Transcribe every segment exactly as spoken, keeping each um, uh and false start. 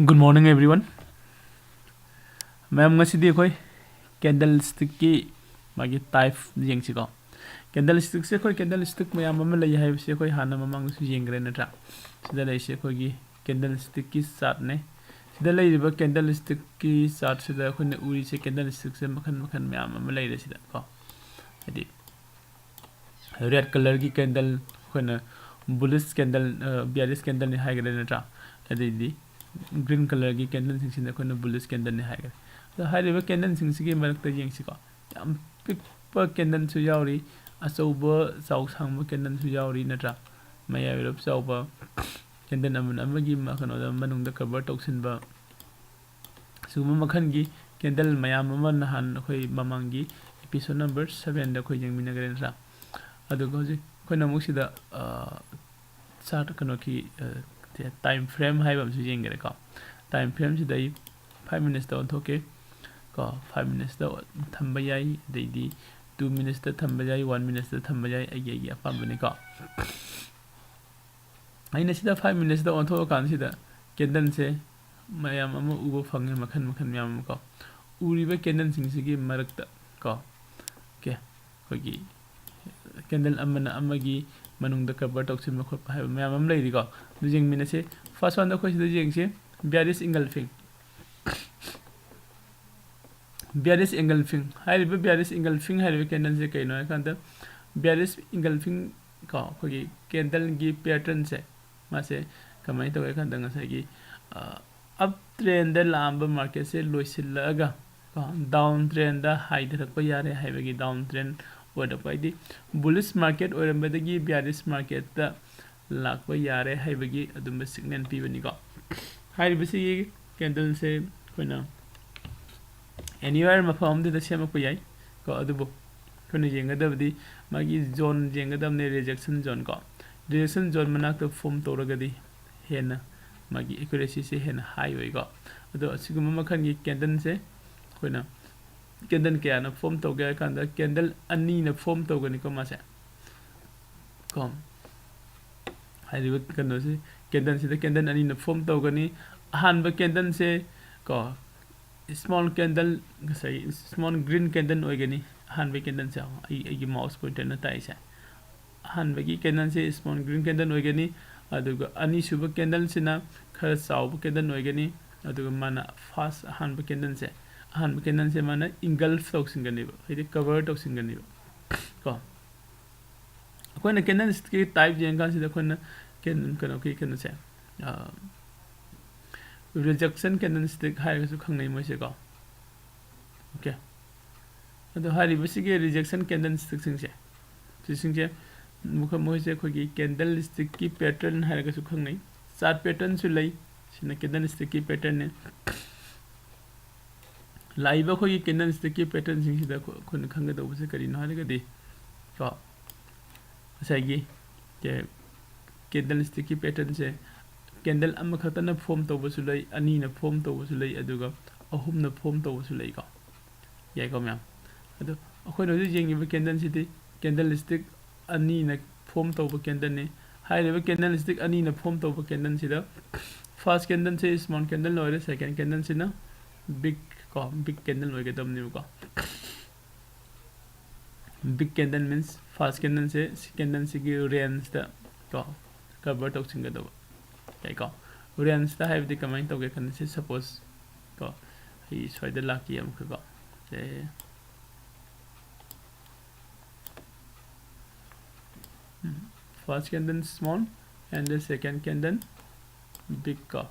Good morning, everyone. ꯃꯌꯥꯝ, ꯉꯁꯤꯗꯤ ꯑꯩꯈꯣꯏ ꯀꯦꯟꯗꯜ ꯁ꯭ꯇꯤꯛꯀꯤ ꯃꯥꯒꯤ ꯇꯥꯏꯞ ꯌꯦꯡꯁꯤꯀꯣ꯫ ꯀꯦꯟꯗꯜ ꯁ꯭ꯇꯤꯛꯁꯦ ꯑꯩꯈꯣꯏ ꯀꯦꯟꯗꯜ ꯁ꯭ꯇꯤꯛ ꯃꯌꯥꯝ ꯑꯃ ꯂꯩ ꯍꯥꯏꯕꯁꯤ ꯑꯩꯈꯣꯏ ꯍꯥꯟꯅ ꯃꯃꯥꯡꯗꯁꯨ ꯌꯦꯡꯈ꯭ꯔꯦ, ꯅꯠꯇ꯭ꯔꯥ? ꯁꯤꯗ ꯂꯩꯔꯤꯁꯦ ꯑꯩꯈꯣꯏꯒꯤ ꯀꯦꯟꯗꯜ ꯁ꯭ꯇꯤꯛꯀꯤ ꯆꯥꯔꯠꯅꯦ꯫ ꯁꯤꯗ ꯂꯩꯔꯤꯕ ꯀꯦꯟꯗꯜ ꯁ꯭ꯇꯤꯛꯀꯤ ꯆꯥꯔꯠꯁꯤꯗ ꯑꯩꯈꯣꯏꯅ ꯎꯔꯤꯁꯦ ꯀꯦꯟꯗꯜ ꯁ꯭ꯇꯤꯛꯁꯦ ꯃꯈꯜ ꯃꯈꯜ ꯃꯌꯥꯝ ꯑꯃ ꯂꯩꯔꯦ ꯁꯤꯗ ꯀꯣ꯫ ꯍꯥꯏꯗꯤ ꯔꯦꯗ ꯀꯂꯔꯒꯤ ꯀꯦꯟꯗꯜ, ꯑꯩꯈꯣꯏꯅ ꯕꯨꯂꯤꯁ ꯀꯦꯟꯗꯜ, ꯕꯤꯌꯥꯔꯤꯁ ꯀꯦꯟꯗꯜꯅꯤ ꯍꯥꯏꯒꯗ꯭ꯔꯥ, ꯅꯠꯇ꯭ꯔꯥ? ꯑꯗꯩꯗꯤ ꯒ꯭ꯔꯤꯟ ꯀꯂꯔꯒꯤ ꯀꯦꯟꯗꯜꯁꯤꯡꯁꯤꯅ ꯑꯩꯈꯣꯏꯅ ꯕꯨꯂꯤꯁ ꯀꯦꯟꯗꯜꯅꯤ ꯍꯥꯏꯒꯅꯤ꯫ ꯑꯗꯣ ꯍꯥꯏꯔꯤꯕ ꯀꯦꯟꯗꯜꯁꯤꯡꯁꯤꯒꯤ ꯃꯔꯛꯇ ꯌꯦꯡꯁꯤꯀꯣ꯫ ꯌꯥꯝ ꯄꯤꯛꯄ ꯀꯦꯟꯗꯜꯁꯨ ꯌꯥꯎꯔꯤ, ꯑꯆꯧꯕ ꯆꯥꯎ ꯁꯥꯡꯕ ꯀꯦꯟꯗꯜꯁꯨ ꯌꯥꯎꯔꯤ, ꯅꯠꯇ꯭ꯔꯥ? ꯃꯌꯥꯏ ꯑꯣꯏꯔꯞ ꯆꯥꯎꯕ ꯀꯦꯟꯗꯜ ꯑꯃꯅ ꯑꯃꯒꯤ ꯃ-, ꯀꯩꯅꯣꯗ, ꯃꯅꯨꯡꯗ ꯀꯚꯔ ꯇꯧꯁꯤꯟꯕ, ꯁꯤꯒꯨꯝꯕ ꯃꯈꯜꯒꯤ ꯀꯦꯟꯗꯜ ꯃꯌꯥꯝ ꯑꯃ ꯅꯍꯥꯟ ꯑꯩꯈꯣꯏ ꯃꯃꯥꯡꯒꯤ episode number sevenꯗ ꯑꯩꯈꯣꯏ ꯌꯦꯡꯃꯤꯟꯅꯈ꯭ꯔꯦ, ꯅꯠꯇ꯭ꯔꯥ? ꯑꯗꯨꯒ ꯍꯧꯖꯤꯛ ꯑꯩꯈꯣꯏꯅ ꯑꯃꯨꯛ ꯁꯤꯗ, ꯑ, ꯆꯥꯔꯠ, ꯀꯩꯅꯣꯒꯤ, ꯑ, ꯇꯥꯏꯝ ꯐ꯭ꯔꯦꯝ ꯍꯥꯏꯕ ꯑꯃꯁꯨ ꯌꯦꯡꯒꯦꯔꯦꯀꯣ꯫ ꯇꯥꯏꯝ ꯐ꯭ꯔꯦꯝꯁꯤꯗ ꯑꯩ ꯐꯥꯏꯚ ꯃꯤꯅꯤꯠꯁꯇ ꯑꯣꯟꯊꯣꯛꯀꯦ ꯀꯣ꯫ ꯐꯥꯏꯚ ꯃꯤꯅꯤꯠꯁꯇ ꯊꯝꯕ ꯌꯥꯏ, ꯑꯗꯩꯗꯤ ꯇꯨ ꯃꯤꯅꯤꯠꯁꯇ ꯊꯝꯕ ꯌꯥꯏ, ꯋꯥꯟ ꯃꯤꯅꯤꯠꯁꯇ ꯊꯝꯕ ꯌꯥꯏ, ꯑꯩꯒꯤ, ꯑꯩꯒꯤ ꯑꯄꯥꯝꯕꯅꯤꯀꯣ꯫ ꯑꯩꯅ ꯁꯤꯗ ꯐꯥꯏꯚ ꯃꯤꯅꯤꯠꯁꯇ ꯑꯣꯟꯊꯣꯛꯑꯀꯥꯟꯁꯤꯗ ꯀꯦꯟꯗꯜꯁꯦ ꯃꯌꯥꯝ ꯑꯃ ꯎꯕ ꯐꯪꯉꯦ, ꯃꯈꯜ ꯃꯈꯜ ꯃꯌꯥꯝ ꯑꯃ ꯀꯣ꯫ ꯎꯔꯤꯕ ꯀꯦꯟꯗꯜꯁꯤꯡꯁꯤꯒꯤ ꯃꯔꯛꯇ ꯀꯣ, ꯑꯣꯀꯦ, ꯑꯩꯈꯣꯏꯒꯤ ꯀꯦꯟꯗꯜ ꯑꯃꯅ ꯑꯃꯒꯤ ꯃꯅꯨꯡꯗ ꯀꯚꯔ ꯇꯧꯁꯤꯟꯕ ꯈꯣꯠꯄ ꯍꯥꯏꯕ ꯃꯌꯥꯝ ꯑꯃ ꯂꯩꯔꯤꯀꯣ꯫ ꯑꯗꯨ ꯌꯦꯡꯃꯤꯟꯅꯁꯦ꯫ ꯐꯥꯔꯁ ꯋꯥꯟꯗ ꯑꯩꯈꯣꯏ ꯁꯤꯗ ꯌꯦꯡꯁꯦ, bearish engulfing꯫ Bearish engulfing ꯍꯥꯏꯔꯤꯕ bearish engulfing ꯍꯥꯏꯔꯤꯕ ꯀꯦꯟꯗꯜꯁꯦ ꯀꯩꯅꯣ ꯍꯥꯏꯀꯥꯟꯗ, bearish engulfing ꯀꯣ, ꯑꯩꯈꯣꯏꯒꯤ ꯀꯦꯟꯗꯜꯒꯤ ꯄꯦꯇꯔꯟꯁꯦ, ꯃꯥꯁꯦ ꯀꯃꯥꯏꯅ ꯇꯧꯒꯦ ꯍꯥꯏ ꯀꯥꯟꯗ, ꯉꯁꯥꯏꯒꯤ, ꯑ, ꯑꯞ ꯇ꯭ꯔꯦꯟꯗ ꯂꯥꯛꯑꯝꯕ ꯃꯥꯔꯀꯦꯠꯁꯦ ꯂꯣꯏꯁꯤꯜꯂꯛꯑꯒ ꯀꯣ, ꯗꯥꯎꯟ ꯇ꯭ꯔꯦꯟꯗ ꯍꯥꯏꯊꯔꯛꯄ ꯌꯥꯔꯦ ꯍꯥꯏꯕꯒꯤ, ꯗꯥꯎꯟ ꯇ꯭ꯔꯦꯟ ꯑꯣꯏꯔꯛꯄ, ꯍꯥꯏꯗꯤ ꯕꯨꯂꯤꯁ ꯃꯥꯔꯀꯦꯠ ꯑꯣꯏꯔꯝꯕꯗꯒꯤ bearish ꯃꯥꯔꯀꯦꯠꯇ ꯂꯥꯛꯄ ꯌꯥꯔꯦ ꯍꯥꯏꯕꯒꯤ ꯑꯗꯨꯝꯕ ꯁꯤꯒꯅꯦꯜ ꯄꯤꯕꯅꯤꯀꯣ꯫ ꯍꯥꯏꯔꯤꯕꯁꯤꯒꯤ ꯀꯦꯟꯗꯜꯁꯦ ꯑꯩꯈꯣꯏꯅ anywhere ꯃꯐꯝ ꯑꯃꯗ ꯁꯦꯝꯃꯛꯄ ꯌꯥꯏ ꯀꯣ, ꯑꯗꯨꯕꯨ ꯑꯩꯈꯣꯏꯅ ꯌꯦꯡꯒꯗꯕꯗꯤ ꯃꯥꯒꯤ ꯖꯣꯟ ꯌꯦꯡꯒꯗꯕꯅꯦ, ꯔꯤꯖꯦꯛꯁꯟ ꯖꯣꯟ ꯀꯣ꯫ ꯔꯤꯖꯦꯛꯁꯟ ꯖꯣꯟ ꯃꯅꯥꯛꯇ ꯐꯣꯝ ꯇꯧꯔꯒꯗꯤ ꯍꯦꯟꯅ ꯃꯥꯒꯤ ꯑꯦꯀꯨꯔꯦꯁꯤꯁꯦ ꯍꯦꯟꯅ ꯍꯥꯏ ꯑꯣꯏꯀꯣ꯫ ꯑꯗꯣ ꯑꯁꯤꯒꯨꯝꯕ ꯃꯈꯜꯒꯤ ꯀꯦꯟꯗꯜꯁꯦ ꯑꯩꯈꯣꯏꯅ ꯀꯦꯟꯗꯜ ꯀꯌꯥꯅ ꯐꯣꯝ ꯇꯧꯒꯦ ꯍꯥꯏ ꯀꯥꯟꯗ, ꯀꯦꯟꯗꯜ ꯑꯅꯤꯅ ꯐꯣꯝ ꯇꯧꯒꯅꯤꯀꯣ ꯃꯥꯁꯦ ꯀꯣ꯫ ꯍꯥꯏꯔꯤꯕ ꯀꯩꯅꯣꯁꯤ, ꯀꯦꯟꯗꯜꯁꯤꯗ ꯀꯦꯟꯗꯜ ꯑꯅꯤꯅ ꯐꯣꯝ ꯇꯧꯒꯅꯤ꯫ ꯑꯍꯥꯟꯕ ꯀꯦꯟꯗꯜꯁꯦ ꯀꯣ, ꯁ꯭ꯃꯣꯜ ꯀꯦꯟꯗꯜ, ꯉꯁꯥꯏ ꯁ꯭ꯃꯣꯜ ꯒ꯭ꯔꯤꯟ ꯀꯦꯟꯗꯜ ꯑꯣꯏꯒꯅꯤ꯫ ꯑꯍꯥꯟꯕ ꯀꯦꯟꯗꯜꯁꯦ ꯑꯩ, ꯑꯩꯒꯤ ꯃꯥꯎꯁ ꯄꯣꯏꯟꯇꯔꯅ ꯇꯥꯛꯏꯁꯦ꯫ ꯑꯍꯥꯟꯕꯒꯤ ꯀꯦꯟꯗꯜꯁꯦ ꯁ꯭ꯃꯣꯜ ꯒ꯭ꯔꯤꯟ ꯀꯦꯟꯗꯜ ꯑꯣꯏꯒꯅꯤ꯫ ꯑꯗꯨꯒ ꯑꯅꯤꯁꯨꯕ ꯀꯦꯟꯗꯜꯁꯤꯅ ꯈꯔ ꯆꯥꯎꯕ ꯀꯦꯟꯗꯜ ꯑꯣꯏꯒꯅꯤ꯫ ꯑꯗꯨꯒ ꯃꯥꯅ ꯐꯥꯔꯁ ꯑꯍꯥꯟꯕ ꯀꯦꯟꯗꯜꯁꯦ, ꯑꯍꯥꯟꯕ ꯀꯦꯟꯗꯜꯁꯦ ꯃꯥꯅ ꯏꯟꯒꯜꯐ ꯇꯧꯁꯤꯟꯒꯅꯦꯕ, ꯍꯥꯏꯗꯤ ꯀꯚꯔ ꯇꯧꯁꯤꯟꯒꯅꯦꯕ ꯀꯣ꯫ ꯑꯩꯈꯣꯏꯅ ꯀꯦꯟꯗꯜꯁ꯭ꯇꯤꯛꯀꯤ ꯇꯥꯏꯞ ꯌꯦꯡꯀꯥꯟꯁꯤꯗ ꯑꯩꯈꯣꯏꯅ ꯀꯦꯟ-, ꯀꯩꯅꯣꯒꯤ ꯀꯩꯅꯣꯁꯦ, ꯔꯤꯖꯦꯛꯁꯟ ꯀꯦꯟꯗꯜꯁ꯭ꯇꯤꯛ ꯍꯥꯏꯔꯒꯁꯨ ꯈꯪꯅꯩ ꯃꯣꯏꯁꯦꯀꯣ꯫ ꯑꯣꯀꯦ꯫ ꯑꯗꯣ ꯍꯥꯏꯔꯤꯕꯁꯤꯒꯤ ꯔꯤꯖꯦꯛꯁꯟ ꯀꯦꯟꯗꯜꯁ꯭ꯇꯤꯛꯁꯤꯡꯁꯦ, ꯁꯤꯁꯤꯡꯁꯦ ꯃꯈꯣꯏ, ꯃꯣꯏꯁꯦ ꯑꯩꯈꯣꯏꯒꯤ ꯀꯦꯟꯗꯜꯁ꯭ꯇꯤꯛꯀꯤ ꯄꯦꯇꯔꯟ ꯍꯥꯏꯔꯒꯁꯨ ꯈꯪꯅꯩ꯫ ꯆꯥꯔꯠ ꯄꯦꯇꯔꯟꯁꯨ ꯂꯩ꯫ ꯁꯤꯅ ꯀꯦꯟꯗꯜꯁ꯭ꯇꯤꯛꯀꯤ ꯄꯦꯇꯔꯟꯅꯤ꯫ ꯂꯥꯛꯏꯕ ꯑꯩꯈꯣꯏꯒꯤ ꯀꯦꯟꯗꯜꯁ꯭ꯇꯤꯛꯀꯤ ꯄꯦꯇꯔꯟꯁꯤꯡꯁꯤꯗ ꯑꯩꯈꯣꯏ-, ꯑꯩꯈꯣꯏꯅ ꯈꯪꯒꯗꯧꯕꯁꯦ ꯀꯔꯤꯅꯣ ꯍꯥꯏꯔꯒꯗꯤ, ꯀꯣ, ꯉꯁꯥꯏꯒꯤ ꯀꯦ-, ꯀꯦꯟꯗꯜꯁ꯭ꯇꯤꯛꯀꯤ ꯄꯦꯇꯔꯟꯁꯦ ꯀꯦꯟꯗꯜ ꯑꯃꯈꯛꯇꯅ ꯐꯣꯝ ꯇꯧꯕꯁꯨ ꯂꯩ, ꯑꯅꯤꯅ ꯐꯣꯝ ꯇꯧꯕꯁꯨ ꯂꯩ, ꯑꯗꯨꯒ ꯑꯍꯨꯝꯅ ꯐꯣꯝ ꯇꯧꯕꯁꯨ ꯂꯩꯀꯣ꯫ ꯌꯥꯏꯀꯣ ꯃꯌꯥꯝ? ꯑꯗꯣ ꯑꯩꯈꯣꯏꯅ ꯍꯧꯖꯤꯛ ꯌꯦꯡꯉꯤꯕ ꯀꯦꯟꯗꯜꯁꯤꯗꯤ ꯀꯦꯟꯗꯜꯁ꯭ꯇꯤꯛ ꯑꯅꯤꯅ ꯐꯣꯝ ꯇꯧꯕ ꯀꯦꯟꯗꯜꯅꯤ꯫ ꯍꯥꯏꯔꯤꯕ ꯀꯦꯟꯗꯜꯁ꯭ꯇꯤꯛ ꯑꯅꯤꯅ ꯐꯣꯝ ꯇꯧꯕ ꯀꯦꯟꯗꯜꯁꯤꯗ ꯐꯥꯔꯁ ꯀꯦꯟꯗꯜꯁꯦ ꯁ꯭ꯃꯣꯜ ꯀꯦꯟꯗꯜ ꯑꯣꯏꯔꯦ, ꯁꯦꯀꯦꯟ ꯀꯦꯟꯗꯜꯁꯤꯅ ꯕꯤꯛ ꯀꯣ, ꯕꯤꯛ ꯀꯦꯟꯗꯜ ꯑꯣꯏꯒꯗꯕꯅꯦꯕꯀꯣ꯫ ꯕꯤꯛ ꯀꯦꯟꯗꯜ ꯃꯤꯟꯁ ꯐꯥꯔꯁ ꯀꯦꯟꯗꯜꯁꯦ ꯁꯤ ꯀꯦꯟꯗꯜꯁꯤꯒꯤ ꯔꯦꯟꯖꯇ ꯀꯣ ꯀꯚꯔ ꯇꯧꯁꯤꯟꯒꯗꯕ꯫ ꯌꯥꯏꯀꯣ? ꯔꯦꯟꯖꯇ ꯍꯥꯏꯕꯗꯤ ꯀꯃꯥꯏꯅ ꯇꯧꯒꯦ ꯈꯟꯁꯦ, ꯁꯄꯣꯁ ꯀꯣ, ꯑꯩ ꯁ꯭ꯋꯥꯏꯗ ꯂꯥꯛꯀꯦ ꯑꯃꯨꯛꯀꯀꯣ꯫ ꯁꯦ, ꯎꯝ, first candle small and the second candle big ꯀꯣ꯫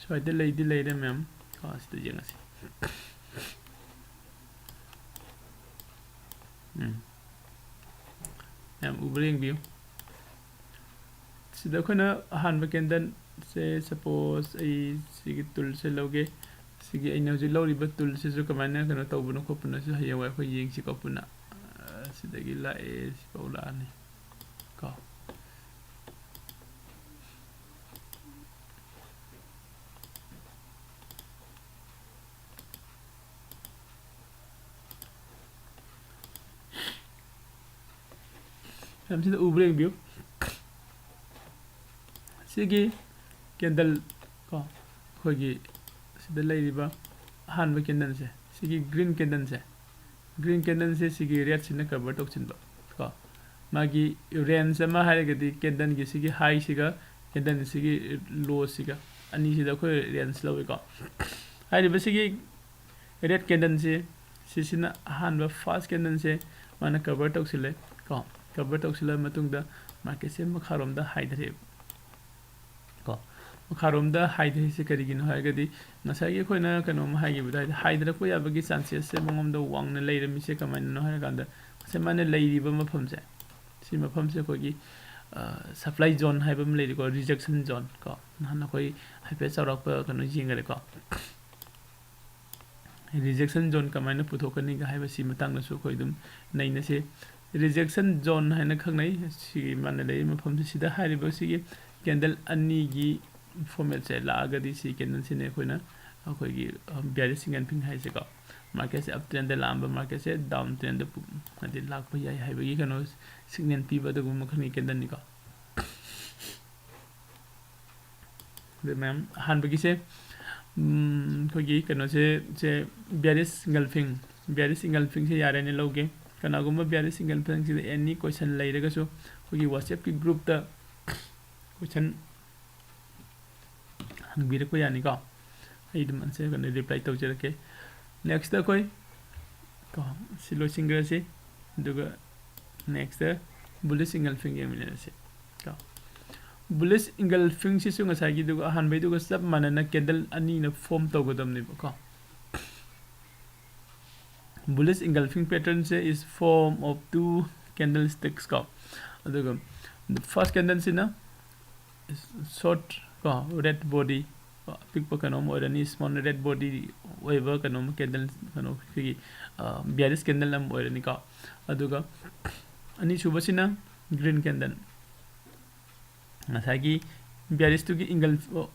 ꯁ꯭ꯋꯥꯏꯗ ꯂꯩꯗꯤ ꯂꯩꯔꯦ ꯃꯌꯥꯝ ꯀꯣ, ꯁꯤꯗ ꯌꯦꯡꯉꯁꯤ꯫ ꯎꯝ꯫ ꯃꯌꯥꯝ ꯎꯕ꯭ꯔꯥ ꯌꯦꯡꯕꯤꯌꯨ꯫ ꯁꯤꯗ ꯑꯩꯈꯣꯏꯅ ꯑꯍꯥꯟꯕ ꯀꯦꯟꯗꯜꯁꯦ, ꯁꯄꯣꯁ ꯑꯩ ꯁꯤꯒꯤ ꯇꯨꯜꯁꯦ ꯂꯧꯒꯦ꯫ ꯁꯤꯒꯤ ꯑꯩꯅ ꯍꯧꯖꯤꯛ ꯂꯧꯔꯤꯕ ꯇꯨꯜꯁꯤꯁꯨ ꯀꯃꯥꯏꯅ ꯀꯩꯅꯣ ꯇꯧꯕꯅꯣ ꯈꯣꯠꯄꯅꯣꯁꯨ ꯍꯌꯦꯡꯋꯥꯏ ꯑꯩꯈꯣꯏ ꯌꯦꯡꯁꯤꯀꯣ ꯄꯨꯟꯅ꯫ ꯑ, ꯁꯤꯗꯒꯤ ꯂꯥꯛꯑꯦ, ꯁꯤꯐꯥꯎ ꯂꯥꯛꯑꯅꯤ ꯀꯣ꯫ ꯃꯌꯥꯝ ꯁꯤꯗ ꯎꯕ꯭ꯔꯥ ꯌꯦꯡꯕꯤꯌꯨ꯫ ꯁꯤꯒꯤ candle ꯀꯣ, ꯑꯩꯈꯣꯏꯒꯤ ꯁꯤꯗ ꯂꯩꯔꯤꯕ ꯑꯍꯥꯟꯕ candleꯁꯦ, ꯁꯤꯒꯤ green candleꯁꯦ, green candleꯁꯦ ꯁꯤꯒꯤ redꯁꯤꯅ cover ꯇꯧꯁꯤꯟꯕ ꯀꯣ꯫ ꯃꯥꯒꯤ range ꯑꯃ ꯍꯥꯏꯔꯒꯗꯤ candleꯒꯤ ꯁꯤꯒꯤ highꯁꯤꯒ candle ꯁꯤꯒꯤ lowꯁꯤꯒ ꯑꯅꯤꯁꯤꯗ ꯑꯩꯈꯣꯏ range ꯂꯧꯏꯀꯣ꯫ ꯍꯥꯏꯔꯤꯕ ꯁꯤꯒꯤ red candleꯁꯦ, ꯁꯤꯁꯤꯅ ꯑꯍꯥꯟꯕ first candleꯁꯦ ꯃꯥꯅ cover ꯇꯧꯁꯤꯜꯂꯦ ꯀꯣ꯫ Cover ꯇꯧꯁꯤꯜꯂꯕ ꯃꯇꯨꯡꯗ marketꯁꯦ ꯃꯈꯥꯔꯣꯝꯗ ꯍꯥꯏꯊꯔꯛꯑꯦꯕ ꯀꯣ꯫ ꯃꯈꯥꯔꯣꯝꯗ ꯍꯥꯏꯊꯔꯤꯁꯦ ꯀꯔꯤꯒꯤꯅꯣ ꯍꯥꯏꯔꯒꯗꯤ, ꯉꯁꯥꯏꯒꯤ ꯑꯩꯈꯣꯏꯅ ꯀꯩꯅꯣꯝ ꯍꯥꯏꯈꯤꯕꯗ, ꯍꯥꯏꯗꯤ ꯍꯥꯏꯊꯔꯛꯄ ꯌꯥꯕꯒꯤ chances ꯃꯉꯣꯟꯗ ꯋꯥꯡꯅ ꯂꯩꯔꯝꯃꯤꯁꯦ ꯀꯃꯥꯏꯅꯅꯣ ꯍꯥꯏꯔꯀꯥꯟꯗ, ꯉꯁꯥꯏ ꯃꯥꯅ ꯂꯩꯔꯤꯕ ꯃꯐꯝꯁꯦ, ꯁꯤ ꯃꯐꯝꯁꯦ ꯑꯩꯈꯣꯏꯒꯤ, ꯑ, supply zone ꯍꯥꯏꯕ ꯑꯃ ꯂꯩꯔꯤꯀꯣ, rejection zone ꯀꯣ꯫ ꯅꯍꯥꯟ ꯑꯩꯈꯣꯏ ꯍꯥꯏꯐꯦꯠ ꯆꯥꯎꯔꯥꯛꯄ ꯀꯩꯅꯣ ꯌꯦꯡꯈꯔꯦꯀꯣ꯫ Rejection zone ꯀꯃꯥꯏꯅ ꯄꯨꯊꯣꯛꯀꯅꯤꯒ ꯍꯥꯏꯕꯁꯤ ꯃꯇꯥꯡꯗꯁꯨ ꯑꯩꯈꯣꯏ ꯑꯗꯨꯝ ꯅꯩꯅꯁꯤ꯫ Rejection zone ꯍꯥꯏꯅ ꯈꯪꯅꯩ꯫ ꯁꯤꯒꯤ ꯃꯥꯅ ꯂꯩꯔꯤꯕ ꯃꯐꯝꯁꯤ, ꯁꯤꯗ ꯍꯥꯏꯔꯤꯕ ꯁꯤꯒꯤ candle ꯑꯅꯤꯒꯤ formatꯁꯦ ꯂꯥꯛꯑꯒꯗꯤ, ꯁꯤ candleꯁꯤꯅꯦ ꯑꯩꯈꯣꯏꯅ, ꯑꯩꯈꯣꯏꯒꯤ, ꯑ, bearish engulfing ꯍꯥꯏꯁꯦꯀꯣ꯫ Marketꯁꯦ up trendꯗ ꯂꯥꯛꯑꯝꯕ marketꯁꯦ down trendꯗ ꯄꯨ-, ꯍꯥꯏꯗꯤ ꯂꯥꯛꯄ ꯌꯥꯏ ꯍꯥꯏꯕꯒꯤ ꯀꯩꯅꯣ signal ꯄꯤꯕ ꯑꯗꯨꯒꯨꯝꯕ ꯃꯈꯜꯒꯤ candleꯅꯤꯀꯣ꯫ ꯑꯗꯨ ꯃꯌꯥꯝ ꯑꯍꯥꯟꯕꯒꯤꯁꯦ, ꯎꯝ, ꯑꯩꯈꯣꯏꯒꯤ ꯀꯩꯅꯣꯁꯦ, ꯁꯦ bearish engulfing, bearish engulfingꯁꯦ ꯌꯥꯔꯦꯅ ꯂꯧꯒꯦ꯫ ꯀꯅꯥꯒꯨꯝꯕ bearish engulfingꯁꯤꯗ any question ꯂꯩꯔꯒꯁꯨ ꯑꯩꯈꯣꯏꯒꯤ WhatsAppꯀꯤ groupꯇ question ꯍꯪꯕꯤꯔꯛꯄ ꯌꯥꯅꯤꯀꯣ꯫ ꯑꯩ ꯑꯗꯨꯝ answer ꯀꯩꯅꯣ reply ꯇꯧꯖꯔꯛꯀꯦ꯫ Next ꯑꯩꯈꯣꯏ ꯀꯣ, ꯁꯤ ꯂꯣꯏꯁꯤꯟꯈ꯭ꯔꯁꯤ꯫ ꯑꯗꯨꯒ next bullish engulfing ꯌꯦꯡꯃꯤꯟꯅꯔꯁꯤ ꯀꯣ꯫ Bullish engulfingꯁꯤꯁꯨ ꯉꯁꯥꯏꯒꯤꯗꯨꯒ, ꯑꯍꯥꯟꯕꯩꯗꯨꯒ ꯆꯞ ꯃꯥꯟꯅꯅ candle ꯑꯅꯤꯅ form ꯇꯧꯒꯗꯕꯅꯦꯕꯀꯣ꯫ Bullish engulfing patternꯁꯦ is form of two candlesticks ꯀꯣ꯫ ꯑꯗꯨꯒ first candleꯁꯤꯅ short ꯀꯣ, red body, ꯑꯄꯤꯛꯄ ꯀꯩꯅꯣꯝ ꯑꯣꯏꯔꯅꯤ, small red body ꯑꯣꯏꯕ ꯀꯩꯅꯣꯝ candle, ꯀꯩꯅꯣ ꯑꯩꯈꯣꯏꯒꯤ, ꯑ, bearish candle ꯑꯃ ꯑꯣꯏꯔꯅꯤꯀꯣ꯫ ꯑꯗꯨꯒ ꯑꯅꯤꯁꯨꯕꯁꯤꯅ green candle, ꯉꯁꯥꯏꯒꯤ bearishꯇꯨꯒꯤ engulf-, ꯑꯣ-,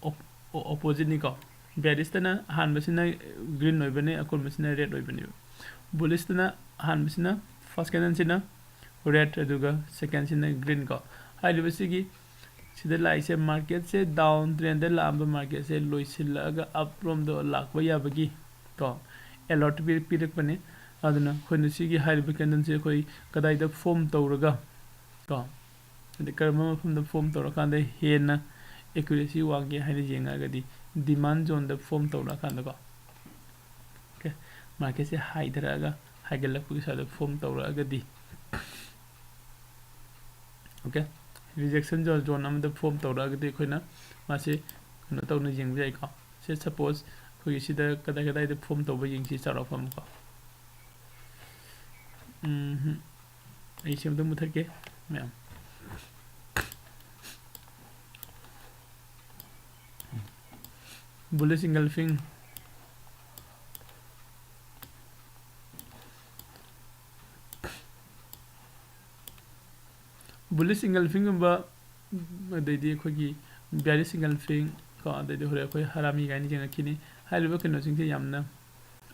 ꯑꯣ-, oppositeꯅꯤꯀꯣ꯫ Bearishꯇꯅ ꯑꯍꯥꯟꯕꯁꯤꯅ green ꯑꯣꯏꯕꯅꯦ, ꯑꯀꯣꯟꯕꯁꯤꯅ red ꯑꯣꯏꯕꯅꯦꯕ꯫ Bullishꯇꯅ ꯑꯍꯥꯟꯕꯁꯤꯅ, first candleꯁꯤꯅ red, ꯑꯗꯨꯒ secondꯁꯤꯅ green ꯀꯣ꯫ ꯍꯥꯏꯔꯤꯕꯁꯤꯒꯤ ꯁꯤꯗ ꯂꯥꯛꯏꯁꯦ ꯃꯥꯔꯀꯦꯠꯁꯦ ꯗꯥꯎꯟ ꯇ꯭ꯔꯦꯟꯗ ꯂꯥꯛꯑꯝꯕ ꯃꯥꯔꯀꯦꯠꯁꯦ ꯂꯣꯏꯁꯤꯜꯂꯛꯑꯒ ꯑꯞ ꯔꯣꯝꯗ ꯂꯥꯛꯄ ꯌꯥꯕꯒꯤ ꯀꯣ ꯑꯦꯂꯔꯠ ꯄꯤꯔꯛꯄꯅꯤ꯫ ꯑꯗꯨꯅ ꯑꯩꯈꯣꯏꯅ ꯁꯤꯒꯤ ꯍꯥꯏꯔꯤꯕ ꯀꯦꯟꯗꯜꯁꯦ ꯑꯩꯈꯣꯏ ꯀꯗꯥꯏꯗ ꯐꯣꯝ ꯇꯧꯔꯒ ꯀꯣ ꯍꯥꯏꯗꯤ ꯀꯔꯝꯕ ꯃꯐꯝꯗ ꯐꯣꯝ ꯇꯧꯔꯀꯥꯟꯗ ꯍꯦꯟꯅ ꯑꯦꯀ꯭ꯌꯨꯔꯦꯁꯤ ꯋꯥꯡꯒꯦ ꯍꯥꯏꯅ ꯌꯦꯡꯉꯒꯗꯤ ꯗꯤꯃꯥꯟ ꯖꯣꯟꯗ ꯐꯣꯝ ꯇꯧꯔꯛꯑꯀꯥꯟꯗꯀꯣ ꯑꯣꯀꯦ ꯃꯥꯔꯀꯦꯠꯁꯦ ꯍꯥꯏꯊꯔꯛꯑꯒ ꯍꯥꯏꯒꯠꯂꯛꯄꯒꯤ ꯁ꯭ꯋꯥꯏꯗ ꯐꯣꯝ ꯇꯧꯔꯛꯑꯒꯗꯤ ꯑꯣꯀꯦ ꯔꯤꯖꯦꯛꯁꯟ ꯖꯣꯟ ꯖꯣꯟ ꯑꯃꯗ ꯐꯣꯝ ꯇꯧꯔꯛꯑꯒꯗꯤ ꯑꯩꯈꯣꯏꯅ ꯃꯥꯁꯦ ꯀꯩꯅꯣ ꯇꯧꯅ ꯌꯦꯡꯕ ꯌꯥꯏꯀꯣ꯫ ꯁꯦ ꯁꯄꯣꯁ ꯑꯩꯈꯣꯏꯒꯤ ꯁꯤꯗ ꯀꯗꯥꯏ ꯀꯗꯥꯏꯗ ꯐꯣꯝ ꯇꯧꯕ ꯌꯦꯡꯁꯤ ꯆꯥꯎꯔꯥꯛꯄ ꯑꯃꯀꯣ꯫ ꯎꯝ ꯑꯩ ꯁꯤ ꯑꯝꯇ ꯃꯨꯊꯠꯀꯦ ꯃꯌꯥꯝ꯫ Bullish engulfing. Bullish engulfing ꯒꯨꯝꯕ ꯑꯗꯩꯗꯤ ꯑꯩꯈꯣꯏꯒꯤ bearish engulfing ꯀꯣ ꯑꯗꯩꯗꯤ ꯍꯣꯔꯦꯟ ꯑꯩꯈꯣꯏ ꯍꯔꯥꯃꯤ ꯀꯥꯏꯅ ꯌꯦꯡꯉꯛꯈꯤꯅꯤ꯫ ꯍꯥꯏꯔꯤꯕ ꯀꯩꯅꯣꯁꯤꯡꯁꯦ ꯌꯥꯝꯅ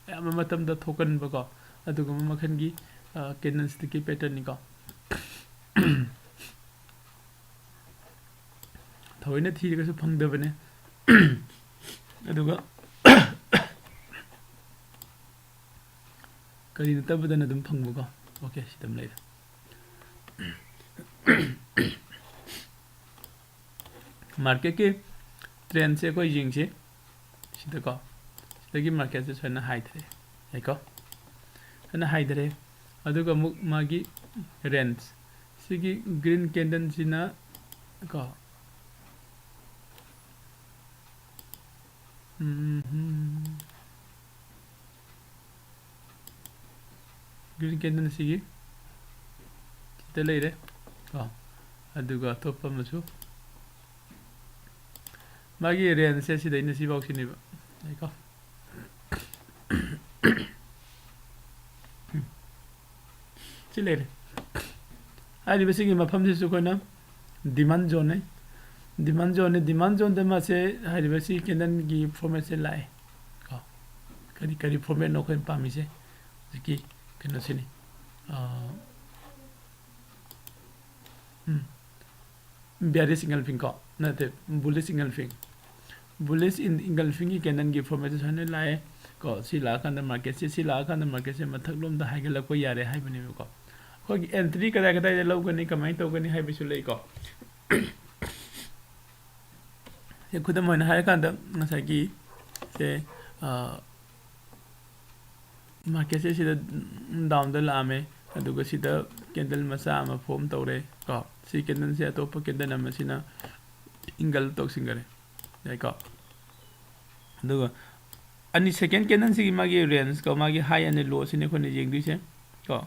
ꯑꯌꯥꯝꯕ ꯃꯇꯝꯗ ꯊꯣꯛꯀꯟꯕꯀꯣ ꯑꯗꯨꯒꯨꯝꯕ ꯃꯈꯜꯒꯤ ꯀꯦꯟꯗꯜꯁꯇꯤꯛꯀꯤ ꯄꯦꯇꯔꯟꯅꯤꯀꯣ꯫ ꯊꯑꯣꯏꯅ ꯊꯤꯔꯒꯁꯨ ꯐꯪꯗꯕꯅꯦ꯫ ꯑꯗꯨꯒ ꯀꯔꯤ ꯅꯠꯇꯕꯗꯅ ꯑꯗꯨꯝ ꯐꯪꯕꯀꯣ꯫ ꯑꯣꯀꯦ ꯁꯤꯗ ꯑꯗꯨꯝ ꯂꯩꯔꯦ꯫ ꯃꯥꯔꯀꯦꯠꯀꯤ ꯇ꯭ꯔꯦꯟꯁꯦ ꯑꯩꯈꯣꯏ ꯌꯦꯡꯁꯤ꯫ ꯁꯤꯗꯀꯣ ꯁꯤꯗꯒꯤ ꯃꯥꯔꯀꯦꯠꯁꯦ ꯁꯨꯃꯥꯏꯅ ꯍꯥꯏꯊꯔꯦ ꯌꯥꯏꯀꯣ꯫ ꯁꯨꯃꯥꯏꯅ ꯍꯥꯏꯊꯔꯦ꯫ ꯑꯗꯨꯒ ꯑꯃꯨꯛ ꯃꯥꯒꯤ ꯔꯦꯟꯖ ꯁꯤꯒꯤ ꯒ꯭ꯔꯤꯟ ꯀꯦꯟꯗꯜꯁꯤꯅ ꯀꯣ ꯒ꯭ꯔꯤꯟ ꯀꯦꯟꯗꯜꯁꯤꯒꯤ ꯁꯤꯗ ꯂꯩꯔꯦ ꯀꯣ꯫ ꯑꯗꯨꯒ ꯑꯇꯣꯞꯄ ꯑꯃꯁꯨ ꯃꯥꯒꯤ ꯔꯦꯟꯖꯁꯦ ꯁꯤꯗꯩꯅ ꯁꯤꯐꯥꯎꯁꯤꯅꯦꯕ ꯀꯣ꯫ ꯁꯤ ꯂꯩꯔꯦ꯫ ꯍꯥꯏꯔꯤꯕꯁꯤꯒꯤ ꯃꯐꯝꯁꯤꯁꯨ ꯑꯩꯈꯣꯏꯅ ꯗꯤꯃꯥꯟ ꯖꯣꯟꯅꯦ꯫ ꯗꯤꯃꯥꯟ ꯖꯣꯟꯅꯦ꯫ ꯗꯤꯃꯥꯟ ꯖꯣꯟꯗ ꯃꯥꯁꯦ ꯍꯥꯏꯔꯤꯕ ꯁꯤ ꯀꯦꯟꯗꯜꯒꯤ ꯐꯣꯔꯃꯦꯠꯁꯦ ꯂꯥꯛꯑꯦ ꯀꯣ꯫ ꯀꯔꯤ ꯀꯔꯤ ꯐꯣꯔꯃꯦꯠꯅꯣ ꯑꯩꯈꯣꯏꯅ ꯄꯥꯝꯃꯤꯁꯦ? ꯍꯧꯖꯤꯛꯀꯤ ꯀꯩꯅꯣꯁꯤꯅꯤ꯫ ꯎꯝ꯫ Bearish engulfing ꯀꯣ, ꯅꯠꯇꯦ, bullish engulfing꯫ Bullish engulfingꯒꯤ candleꯒꯤ formationꯁꯦ ꯂꯥꯛꯑꯦ ꯀꯣ꯫ ꯁꯤ ꯂꯥꯛꯑꯀꯥꯟꯗ marketꯁꯦ, ꯁꯤ ꯂꯥꯛꯑꯀꯥꯟꯗ marketꯁꯦ ꯃꯊꯛꯂꯣꯝꯗ ꯍꯥꯏꯒꯠꯂꯛꯄ ꯌꯥꯔꯦ ꯍꯥꯏꯕꯅꯦꯕꯀꯣ꯫ ꯑꯩꯈꯣꯏꯒꯤ entry ꯀꯗꯥꯏ ꯀꯗꯥꯏꯗ ꯂꯧꯒꯅꯤ, ꯀꯃꯥꯏꯅ ꯇꯧꯒꯅꯤ ꯍꯥꯏꯕꯁꯨ ꯂꯩꯀꯣ꯫ ꯁꯦ, ꯈꯨꯗꯝ ꯑꯣꯏꯅ ꯍꯥꯏꯔꯀꯥꯟꯗ ꯉꯁꯥꯏꯒꯤ ꯁꯦ, ꯑ, marketꯁꯦ ꯁꯤꯗ downꯗ ꯂꯥꯛꯑꯝꯃꯦ, ꯑꯗꯨꯒ ꯁꯤꯗ candle ꯃꯆꯥ ꯑꯃ form ꯇꯧꯔꯦ ꯀꯣ꯫ ꯁꯤ candleꯁꯦ ꯑꯇꯣꯞꯄ candle ꯑꯃꯁꯤꯅ engulf ꯇꯧꯁꯤꯟꯈꯔꯦ, ꯌꯥꯏꯀꯣ꯫ ꯑꯗꯨꯒ ꯑꯅꯤ, second candleꯁꯤꯒꯤ ꯃꯥꯒꯤ range ꯀꯣ, ꯃꯥꯒꯤ high ꯑꯅꯤ lowꯁꯤꯅꯤ ꯑꯩꯈꯣꯏꯅ ꯌꯦꯡꯗꯣꯏꯁꯦ ꯀꯣ꯫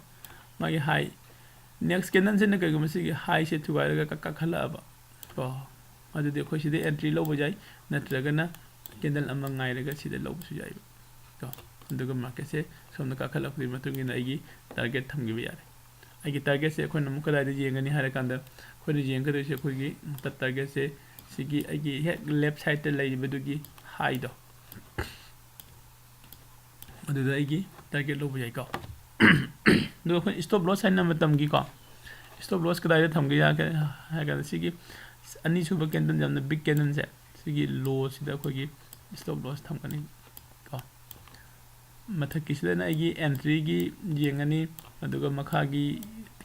ꯃꯥꯒꯤ high, next candleꯁꯤꯅ ꯀꯩꯒꯨꯝꯕ ꯁꯤꯒꯤ highꯁꯦ ꯊꯨꯒꯥꯏꯔꯒ ꯀꯛ-, ꯀꯥꯈꯠꯂꯛꯑꯕ ꯀꯣ, ꯑꯗꯨꯗꯤ ꯑꯩꯈꯣꯏ ꯁꯤꯗ entry ꯂꯧꯕ ꯌꯥꯏ, ꯅꯠꯇ꯭ꯔꯒꯅ candle ꯑꯃ ꯉꯥꯏꯔꯒ ꯁꯤꯗ ꯂꯧꯕꯁꯨ ꯌꯥꯏꯕ ꯀꯣ꯫ ꯑꯗꯨꯒ marketꯁꯦ ꯁꯣꯝꯗ ꯀꯥꯈꯠꯂꯛꯄꯒꯤ ꯃꯇꯨꯡ ꯏꯟꯅ ꯑꯩꯒꯤ target ꯊꯝꯈꯤꯕ ꯌꯥꯔꯦ꯫ ꯑꯩꯒꯤ targetꯁꯦ ꯑꯩꯈꯣꯏꯅ ꯑꯃꯨꯛ ꯀꯗꯥꯏꯗ ꯌꯦꯡꯒꯅꯤ ꯍꯥꯏꯔꯀꯥꯟꯗ, ꯑꯩꯈꯣꯏꯅ ꯌꯦꯡꯒꯗꯣꯏꯁꯦ ꯑꯩꯈꯣꯏꯒꯤ ꯃꯊꯛ targetꯁꯦ ꯁꯤꯒꯤ ꯑꯩꯒꯤ ꯍꯦꯛ left sideꯇ ꯂꯩꯔꯤꯕꯗꯨꯒꯤ highꯗꯣ, ꯑꯗꯨꯗ ꯑꯩꯒꯤ target ꯂꯧꯕ ꯌꯥꯏꯀꯣ꯫ ꯑꯗꯨꯒ ꯑꯩꯈꯣꯏ stop loss ꯍꯥꯏꯅ ꯃꯇꯝꯒꯤꯀꯣ, stop loss ꯀꯗꯥꯏꯗ ꯊꯝꯒꯦ ꯍꯥꯏꯔ-, ꯍꯥꯏꯔꯀꯥꯟꯗ ꯁꯤꯒꯤ ꯑꯅꯤꯁꯨꯕ candle, ꯌꯥꯝꯅ big candleꯁꯦ, ꯁꯤꯒꯤ lowꯁꯤꯗ ꯑꯩꯈꯣꯏꯒꯤ stop loss ꯊꯝꯒꯅꯤ ꯀꯣ꯫ ꯃꯊꯛꯀꯤꯁꯤꯗꯅ ꯑꯩꯒꯤ entryꯒꯤ ꯌꯦꯡꯉꯅꯤ, ꯑꯗꯨꯒ ꯃꯈꯥꯒꯤ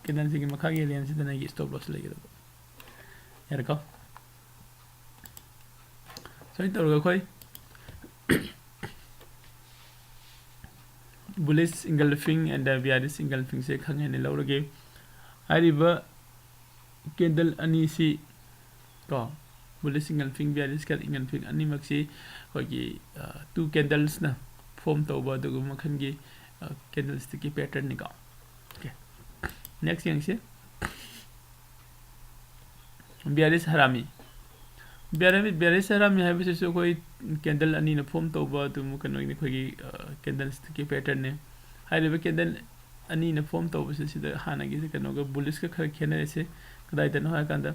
candleꯁꯤꯒꯤ ꯃꯈꯥꯒꯤ rangeꯁꯤꯗꯅ ꯑꯩꯒꯤ stop loss ꯂꯩꯒꯗꯕ꯫ ꯌꯥꯔꯦꯀꯣ? ꯁꯨꯃꯥꯏꯅ ꯇꯧꯔꯒ ꯑꯩꯈꯣꯏ bullish engulfing and bearish engulfingꯁꯦ ꯈꯪꯍꯦꯟꯅ ꯂꯧꯔꯒꯦ꯫ ꯍꯥꯏꯔꯤꯕ candle ꯑꯅꯤꯁꯤ ꯀꯣ, bullish engulfing, bearish engulfing ꯑꯅꯤꯃꯛꯁꯤ ꯑꯩꯈꯣꯏꯒꯤ, ꯑ, two candlesꯅ form ꯇꯧꯕ ꯑꯗꯨꯒꯨꯝꯕ ꯃꯈꯜꯒꯤ, ꯑ, candlestickꯀꯤ patternꯅꯤꯀꯣ꯫ Okay, next ꯌꯦꯡꯁꯤ꯫ Bearish Harami꯫ Bearish, bearish Harami ꯍꯥꯏꯕꯁꯤꯁꯨ ꯑꯩꯈꯣꯏ candle ꯑꯅꯤꯅ form ꯇꯧꯕ ꯑꯗꯨꯝ ꯀꯩꯅꯣꯒꯤ ꯑꯩꯈꯣꯏꯒꯤ, ꯑ, candlestickꯀꯤ patternꯅꯦ꯫ ꯍꯥꯏꯔꯤꯕ candle ꯑꯅꯤꯅ form ꯇꯧꯕꯁꯦ ꯁꯤꯗ ꯍꯥꯟꯅꯒꯤꯁꯦ ꯀꯩꯅꯣꯒ bullishꯀ ꯈꯔ ꯈꯦꯠꯅꯔꯤꯁꯦ ꯀꯗꯥꯏꯗꯅꯣ ꯍꯥꯏꯔꯀꯥꯟꯗ,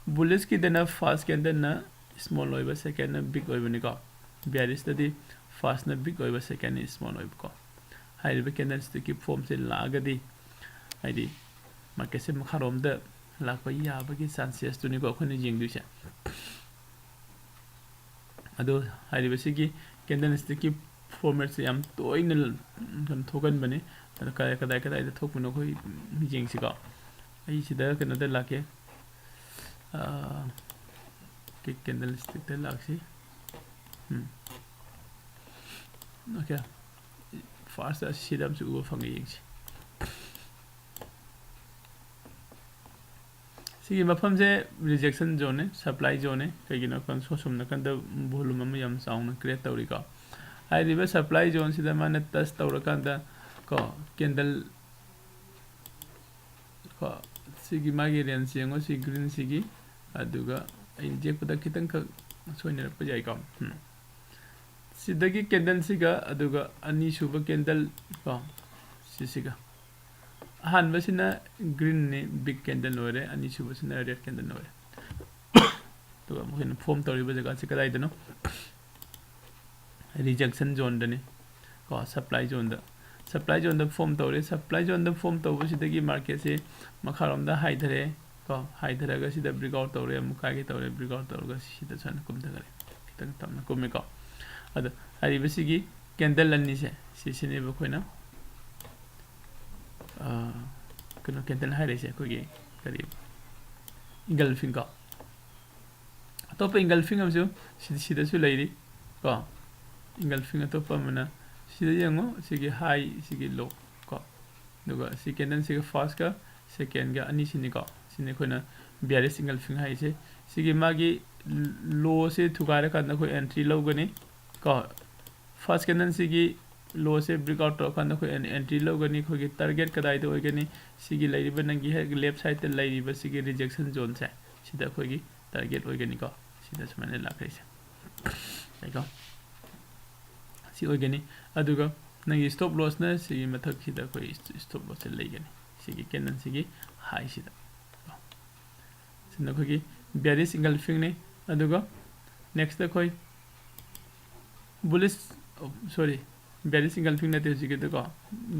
bullish ꯀꯤꯗꯅ first candleꯅ small ꯑꯣꯏꯕ, secondꯅ big ꯑꯣꯏꯕꯅꯤꯀꯣ꯫ Bearishꯇꯗꯤ firstꯅ big ꯑꯣꯏꯕ, secondꯅ small ꯑꯣꯏꯕꯀꯣ꯫ ꯍꯥꯏꯔꯤꯕ candlestickꯀꯤ formꯁꯦ ꯂꯥꯛꯑꯒꯗꯤ, ꯍꯥꯏꯗꯤ marketꯁꯦ ꯃꯈꯥꯔꯣꯝꯗ ꯂꯥꯛꯄ ꯌꯥꯕꯒꯤ ꯆꯥꯟꯁꯦꯁꯇꯨꯅꯤꯀꯣ ꯑꯩꯈꯣꯏꯅ ꯌꯦꯡꯗꯣꯏꯁꯦ꯫ ꯑꯗꯣ ꯍꯥꯏꯔꯤꯕꯁꯤꯒꯤ ꯀꯦꯟꯗꯜ ꯁ꯭ꯇꯤꯛꯀꯤ ꯐꯣꯔꯃꯦꯠꯁꯦ ꯌꯥꯝ ꯇꯣꯏꯅ ꯀꯩꯅꯣ ꯊꯣꯛꯀꯟꯕꯅꯤ꯫ ꯑꯗꯣ ꯀꯗꯥꯏ ꯀꯗꯥꯏ ꯀꯗꯥꯏꯗ ꯊꯣꯛꯄꯅꯣ ꯑꯩꯈꯣꯏ ꯌꯦꯡꯁꯤꯀꯣ꯫ ꯑꯩ ꯁꯤꯗ ꯀꯩꯅꯣꯗ ꯂꯥꯛꯀꯦ, ꯀꯦꯟꯗꯜ ꯁ꯭ꯇꯤꯛꯇ ꯂꯥꯛꯁꯤ꯫ ꯎꯝ꯫ ꯑꯣꯀꯦ, ꯐꯥꯔꯁꯇ ꯑꯁꯤꯗ ꯑꯃꯁꯨ ꯎꯕ ꯐꯪꯉꯦ, ꯌꯦꯡꯁꯤ꯫ ꯁꯤꯒꯤ ꯃꯐꯝꯁꯦ ꯔꯤꯖꯦꯛꯁꯟ ꯖꯣꯟꯅꯦ, ꯁꯄ꯭ꯂꯥꯏ ꯖꯣꯟꯅꯦ꯫ ꯀꯩꯒꯤꯅꯣ ꯍꯥꯏꯕ ꯁꯣꯝ ꯅꯥꯀꯟꯗ ꯚꯣꯂꯨꯝ ꯑꯃ ꯌꯥꯝ ꯆꯥꯎꯅ ꯀ꯭ꯔꯤꯌꯦꯠ ꯇꯧꯔꯤꯀꯣ꯫ ꯍꯥꯏꯔꯤꯕ ꯁꯄ꯭ꯂꯥꯏ ꯖꯣꯟꯁꯤꯗ ꯃꯥꯅ ꯇꯁ ꯇꯧꯔꯀꯥꯟꯗ ꯀꯣ, ꯀꯦꯟꯗꯜ ꯀꯣ, ꯁꯤꯒꯤ ꯃꯥꯒꯤ ꯔꯦꯟꯖ ꯌꯦꯡꯉꯣ, ꯁꯤ ꯒ꯭ꯔꯤꯟꯁꯤꯒꯤ꯫ ꯑꯗꯨꯒ ꯑꯩꯅ ꯌꯦꯛꯄꯗ ꯈꯤꯇꯪꯈꯛ ꯁꯣꯏꯅꯔꯛꯄ ꯌꯥꯏꯀꯣ꯫ ꯎꯝ꯫ ꯁꯤꯗꯒꯤ ꯀꯦꯟꯗꯜꯁꯤꯒ ꯑꯗꯨꯒ ꯑꯅꯤꯁꯨꯕ ꯀꯦꯟꯗꯜ ꯀꯣ, ꯁꯤꯁꯤꯒ꯫ ꯑꯍꯥꯟꯕꯁꯤꯅ ꯒ꯭ꯔꯤꯟꯅꯤ, ꯕꯤꯛ ꯀꯦꯟꯗꯜ ꯑꯣꯏꯔꯦ, ꯑꯅꯤꯁꯨꯕꯁꯤꯅ ꯔꯦꯗ ꯀꯦꯟꯗꯜ ꯑꯣꯏꯔꯦ꯫ ꯑꯗꯨꯒ ꯃꯈꯣꯏꯅ ꯐꯣꯝ ꯇꯧꯔꯤꯕ ꯖꯒꯥꯁꯤ ꯀꯗꯥꯏꯗꯅꯣ? ꯔꯤꯖꯦꯛꯁꯟ ꯖꯣꯟꯗꯅꯤ ꯀꯣ, ꯁꯄ꯭ꯂꯥꯏ ꯖꯣꯟꯗ꯫ ꯁꯄ꯭ꯂꯥꯏ ꯖꯣꯟꯗ ꯐꯣꯝ ꯇꯧꯔꯦ꯫ ꯁꯄ꯭ꯂꯥꯏ ꯖꯣꯟꯗ ꯐꯣꯝ ꯇꯧꯕꯁꯤꯗꯒꯤ ꯃꯥꯔꯀꯦꯠꯁꯦ ꯃꯈꯥꯔꯣꯝꯗ ꯍꯥꯏꯊꯔꯦ ꯀꯣ, ꯍꯥꯏꯊꯔꯒ ꯁꯤꯗ ꯕ꯭ꯔꯦꯛ ꯑꯥꯎꯠ ꯇꯧꯔꯦ, ꯑꯃꯨꯛ ꯀꯥꯏꯒꯦ ꯇꯧꯔꯦ, ꯕ꯭ꯔꯦꯛ ꯑꯥꯎꯠ ꯇꯧꯔꯒ ꯁꯤꯗ ꯁꯨꯃꯥꯏꯅ ꯀꯨꯝꯊꯈꯔꯦ꯫ ꯈꯤꯇꯪ ꯇꯞꯅ ꯀꯨꯝꯃꯦꯀꯣ꯫ ꯑꯗꯣ ꯍꯥꯏꯔꯤꯕꯁꯤꯒꯤ ꯀꯦꯟꯗꯜ ꯑꯅꯤꯁꯦ, ꯁꯤꯁꯤꯅꯦꯕ ꯑꯩꯈꯣꯏꯅ, ꯑ, ꯀꯩꯅꯣ, ꯀꯦꯟꯗꯜ ꯍꯥꯏꯔꯛꯏꯁꯦ ꯑꯩꯈꯣꯏꯒꯤ ꯀꯔꯤ, ꯏꯪꯒꯜꯐꯤꯡ ꯀꯣ꯫ ꯑꯇꯣꯞꯄ ꯏꯪꯒꯜꯐꯤꯡ ꯑꯃꯁꯨ ꯁꯤ-, ꯁꯤꯗꯁꯨ ꯂꯩꯔꯤ ꯀꯣ꯫ ꯏꯪꯒꯜꯐꯤꯡ ꯑꯇꯣꯞꯄ ꯑꯃꯅ ꯁꯤꯗ ꯌꯦꯡꯉꯣ, ꯁꯤꯒꯤ ꯍꯥꯏ, ꯁꯤꯒꯤ ꯂꯣ ꯀꯣ꯫ ꯑꯗꯨꯒ ꯁꯤ ꯀꯦꯟꯗꯜꯁꯤꯒ ꯐꯥꯔꯁꯀ ꯁꯦꯀꯦꯟꯒ ꯑꯅꯤꯁꯤꯅꯤꯀꯣ꯫ ꯁꯤꯅꯤ ꯑꯩꯈꯣꯏꯅ ꯕꯤꯌꯥꯔꯤꯁ ꯏꯪꯒꯜꯐꯤꯡ ꯍꯥꯏꯔꯤꯁꯦ꯫ ꯁꯤꯒꯤ ꯃꯥꯒꯤ ꯂꯣꯁꯦ ꯊꯨꯒꯥꯏꯔꯀꯥꯟꯗ ꯑꯩꯈꯣꯏ ꯑꯦꯟꯇ꯭ꯔꯤ ꯂꯧꯒꯅꯤ ꯀꯣ꯫ ꯐꯥꯔꯁ ꯀꯦꯟꯗꯜꯁꯤꯒꯤ ꯂꯣꯁꯦ ꯕ꯭ꯔꯦꯛ ꯑꯥꯎꯠ ꯇꯧꯔꯀꯥꯟꯗ ꯑꯩꯈꯣꯏ ꯑꯦꯟ-, ꯑꯦꯟꯇ꯭ꯔꯤ ꯂꯧꯒꯅꯤ꯫ ꯑꯩꯈꯣꯏꯒꯤ ꯇꯥꯔꯒꯦꯠ ꯀꯗꯥꯏꯗ ꯑꯣꯏꯒꯅꯤ? ꯁꯤꯒꯤ ꯂꯩꯔꯤꯕ ꯅꯪꯒꯤ ꯍꯦꯛ ꯂꯦꯐ ꯁꯥꯏꯗꯇ ꯂꯩꯔꯤꯕ ꯁꯤꯒꯤ ꯔꯤꯖꯦꯛꯁꯟ ꯖꯣꯟꯁꯦ, ꯁꯤꯗ ꯑꯩꯈꯣꯏꯒꯤ ꯇꯥꯔꯒꯦꯠ ꯑꯣꯏꯒꯅꯤꯀꯣ꯫ ꯁꯤꯗ ꯁꯨꯃꯥꯏꯅ ꯂꯥꯛꯈ꯭ꯔꯤꯁꯦ꯫ ꯌꯥꯏꯀꯣ? ꯁꯤ ꯑꯣꯏꯒꯅꯤ꯫ ꯑꯗꯨꯒ ꯅꯪꯒꯤ ꯁ꯭ꯇꯣꯞ ꯂꯣꯁꯅ ꯁꯤꯒꯤ ꯃꯊꯛꯁꯤꯗ ꯑꯩꯈꯣꯏ ꯁ꯭ꯇꯣꯞ ꯂꯣꯁꯁꯦ ꯂꯩꯒꯅꯤ, ꯁꯤꯒꯤ ꯀꯦꯟꯗꯜꯁꯤꯒꯤ ꯍꯥꯏꯁꯤꯗ꯫ ꯁꯤꯅ ꯑꯩꯈꯣꯏꯒꯤ ꯕꯤꯌꯥꯔꯤꯁ ꯏꯪꯒꯜꯐꯤꯡꯅꯤ꯫ ꯑꯗꯨꯒ ꯅꯦꯛꯁꯇ ꯑꯩꯈꯣꯏ ꯕꯨꯂꯤꯁ, ꯁꯣꯔꯤ, ꯕꯤꯌꯥꯔꯤꯁ ꯏꯪꯒꯜꯐꯤꯡ ꯅꯠꯇꯦ ꯍꯧꯖꯤꯛꯀꯤꯗꯨꯀꯣ,